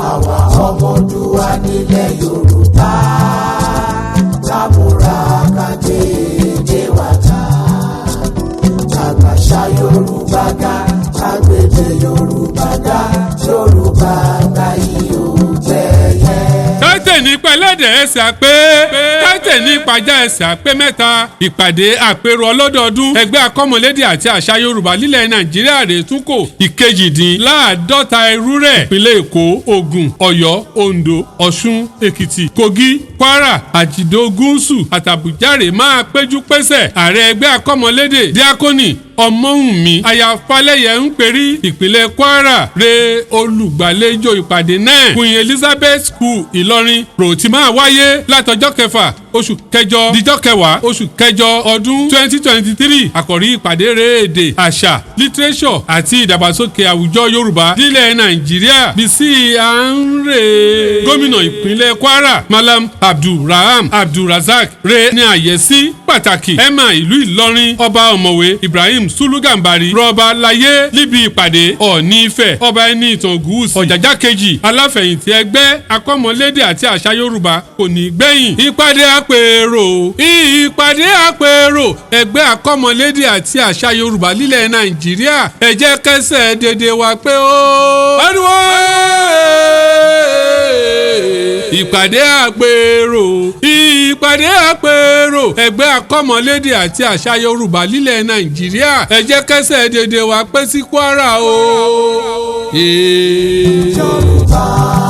Àwa ọmọ Oòduà nílẹ̀ Yorùbá, ká múra ká gbé èdè wa ga. Ká gbàṣà Yorùbá ga, ká gbèdè Yorùbá ga, Yorùbá gbayì ó gbẹ̀yẹ. Káìtẹ̀ nípa ẹlẹ́dẹ̀ ẹsẹ̀ àpé, káìtẹ̀ nípa ajá ẹsẹ̀ àpé mẹ́ta. Ìpàdé àpérò ọlọ́dọọdún ẹgbẹ́ akọ́mọlédè àti àṣà Yorùbá lílẹ̀ Nàìjíríà rè tún kò 48 irú rẹ̀. Ìpínlẹ̀ Èkó, Ògùn, Ọ̀yọ́, Oǹdó, Ọ̀ṣun, Èkìtì, Kogi, Kwara, àjìdó gúúsù àtàbújá rè máa péjú pésẹ̀. Ààrẹ ẹgbẹ́ akọ́mọlédè, Díákónì Ọmọ́wùnmí Aya Falẹ́yẹ ń perí ìpínlẹ̀ Kwara re olùgbàlejò ìpàdé náà. Queen Elizabeth School, Ìlọrin rò ti máa wáyé látọjọ́ 6 oṣù kẹjọ díjọ́ 10 oṣù kẹjọ ọdún 2023. Àkọ́rí ìpàdé rẹ̀ èdè, àṣà, literature àti ìdàgbàsókè àwùjọ Yorùbá nílẹ̀ Nàìjíríà. Bísí à ń rè gómìnà ìpínlẹ̀ Kwara, Malam Abdulraham Abdulrazak, re ní àyẹ́sí pàtàkì. Emma ìlú Ìlọrin, Ọba Ọ̀mọ̀wé Ibrahim Sulu Gàmbàrí rọba láyé níbi ìpàdé. Ọ̀ọ́ni Ifẹ̀, Ọba Ẹni Ìtàn Gúúsì, Ọ̀jàjà kejì, aláfẹ̀yìntì ẹgbẹ́ akọ́mọlédè àti àṣà Yorùbá kò ní gbẹ̀yìn. Ìpàdé àpérò, ìpàdé àpérò ẹgbẹ́ akọ́mọlédè àti àṣà Yorùbá lílẹ̀ Nàìjíríà, ẹ jẹ́ kẹsẹ̀ dédé wa pé ó. Ariwo ìpàdé àpérò, ìpàdé àpérò ẹgbẹ́ akọ́mọlédè àti àṣà Yorùbá lílẹ̀ Nàìjíríà, ẹ jẹ́ kẹsẹ̀ dédé wa pé sí Kwara o. Yorùbá.